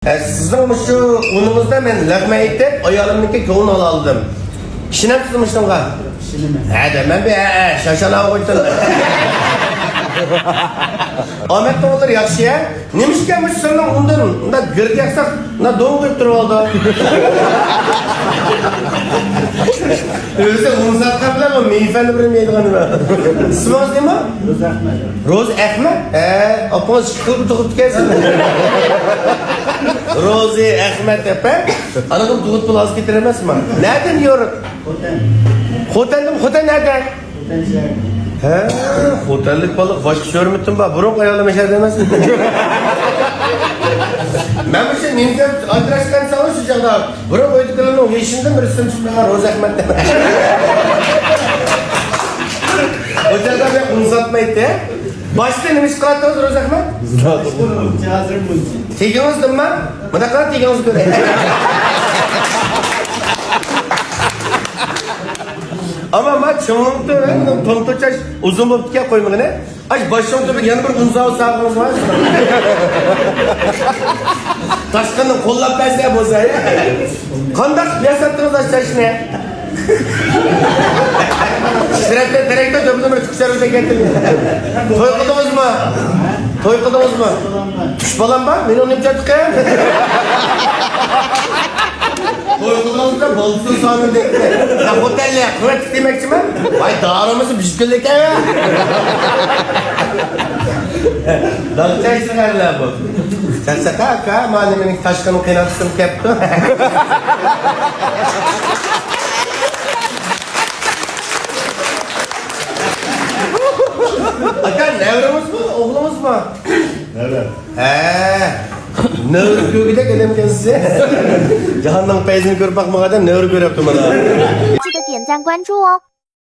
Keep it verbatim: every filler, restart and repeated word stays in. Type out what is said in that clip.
ئە، سىزنىڭ مۇشۇ ئۇنىڭىزدا مەن لەغمەن ئېيتىپ، ئايالىمنىڭكى كۆڭلىنى ئالالىدىم. ئىشىنەمسىز مۇشۇنىڭغا؟ ئىشىنىمەن. ھە دە، مەن بىر ھە، ھە، شاشانا قويدۇم. ئامەت ئوغۇللار ياخشى ھە؟ نېمىشقا مۇشۇ سىرنىڭ ئۇندىن مۇنداق گىرد ياقساق، مۇنداق دوڭ قويۇپ تۇرۇپ ئالدى. ئۆزى ئۇنساتقان بىلەن ئۇ مېيىپەننى بىر يەيدىغان نېمە. ئىسمىڭىز نېمە؟ روزى ئەخمەت. روزى ئەخمەت؟ ھە، ئاپىڭىز ئىككى خىل تۇغۇپتىكەنسىز. روزى ئەخمەت ئەپە. ئانىڭىز تۇغۇت پۇل ئاز كېتىر ئەمەسمۇ؟ نەدىن يورۇق؟ خوتەن. خوتەندىن، خوتەن نەدە؟ خوتەن شەھەر. ھە، خوتەنلىك بالا باشقا ھۆرمىتىم بار. بۇرۇنقى ئايالىم شەھەردە ئەمەسمۇ؟ مەن مۇشۇ نىمچە ئاجراشقان ساڭا شۇ چاغدا. بۇرۇن ئۆيدىكىلەرنىڭ يېشىندىن بىر ئىسىم چىقمىغان روزى ئەخمەت دەپ. ئۇ چاغدا بەك ئۇزاتمايتتى. باشتا نېمە ئىش قىلاتتىڭىز روزى ئەخمەت؟ تېگىڭىزدىنمۇ؟ مۇنداق قىلىڭ، تېگىڭىزنى كۆرەي. ئەمما ما چىڭلىڭتۇ، توڭتۇ چاچ ئۇزۇن بوپتىكەن، قويمىغىنى. ئاش باشلىق تۈرلۈك يەنە بىر ئۇنزاۋ ساغىڭىز بار. تاشقىننى قوللاپ بەرسە بولسا يا. قانداق ياساتتىڭىز ئاش چاچنى؟ شىرەتتە تېرەكتە دۆپنى بىر تۈكسەر ئۆتە كەتتىم. توي قىلدىڭىزمۇ؟ توي قىلدىڭىزمۇ؟ ئۈچ بالام بار، مېنىڭ نېمە چاتىقىم؟ توي قىلدىڭىزدا بولسۇن سانى دەيتتى. يا خوتەنلى، قۇۋۋەتلىك دېمەكچىمەن. ۋاي دارىمىزنى بىز كۈنلۈك ئەۋە. داغچايسىغانلار بۇ. چاقچاق ئاكا، مانا مېنىڭ تاشقىنىم قىيناپ كەپتۇ. ئاكا، نەۋرىڭىزمۇ، ئوغلىڭىزمۇ؟ نەۋرە. ھە. نەۋرە كۆرگۈدەك ئادەمكەنسىز. جاھاننىڭ پەيزىنى كۆرۈپ باقمىغان ئادەم نەۋرە كۆرۈپتۇ مانا. 记得点赞关注哦。